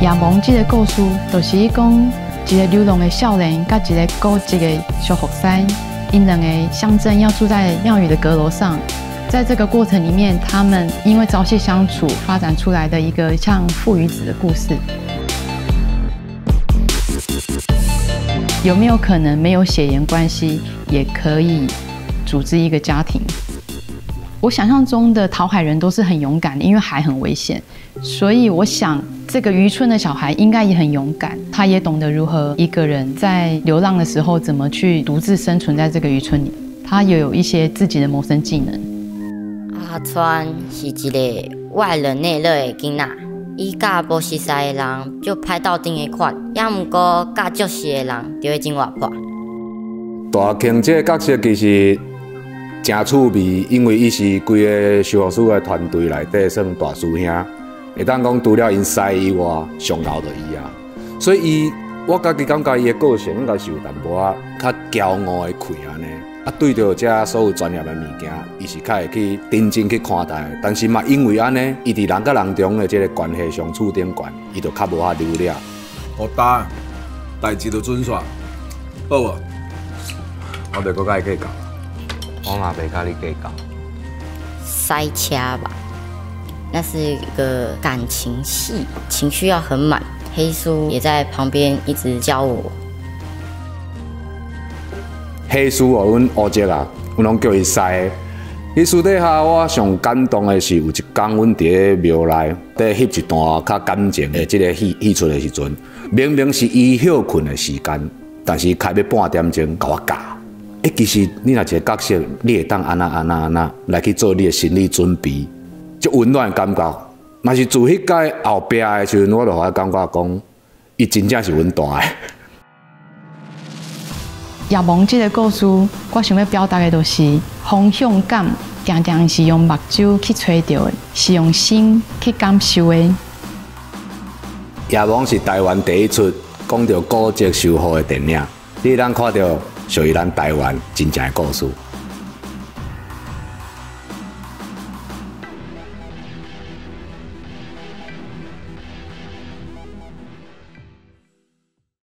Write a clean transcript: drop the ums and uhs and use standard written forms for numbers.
夜盲這个故事，就是講一个流浪的少年，佮一个古蹟的修復師，𪜶兩个相爭要住在廟宇的閣樓上。在這個過程裡面，他們因為朝夕相處發展出來的一個像父與子的故事。有沒有可能沒有血緣關係也可以組織一個家庭？我想象中的討海人都是很勇敢的，因為海很危險，所以我想這個漁村的小孩應該也很勇敢，他也懂得如何一個人在流浪的時候怎麼去獨自生存在這個漁村裡，他也有一些自己的謀生技能。阿川是一個外冷內熱的囡仔，伊佮無熟似的人就歹鬥陣的款，也毋過佮足熟的人就會真活潑。大慶這个角色其實誠趣味，因為伊是規个修復師的團隊內底算大師兄，會當講除了𪜶師以外，上𠢕就伊啊。所以伊，我家己感覺伊的個性應該是有淡薄仔較驕傲的氣按呢。啊，對著這所有專業的物件，伊是較會去認真去看待。但是嘛，因為按呢，伊佇人佮人中的這个關係相處頂懸，伊就較無法流了。予焦，代誌就準煞，好無？我袂閣佮伊計較。我嘛袂佮你計較。塞車吧，那是一個感情戲，情緒要很滿。黑叔也在旁邊一直教我。黑叔哦，阮烏叔啊，阮攏叫伊師。伊私底下我上感動的是有一工，阮佇咧廟內佇翕一段較感情的這个戲戲出的時陣，明明是伊歇睏的時間，但是伊開欲半點鐘共我教。欸，其實你若一個角色，你會當按怎按怎按怎來去做你的心理準備，足溫暖的感覺。若是自彼屆後壁的時陣，我就予我感覺講，伊真正是阮大的。夜盲這个故事，我想欲表達的就是方向感，定定是用目睭去揣著的，是用心去感受的。夜盲是台灣第一齣講著古蹟修復的電影，你會當看著屬於咱台灣真正的故事。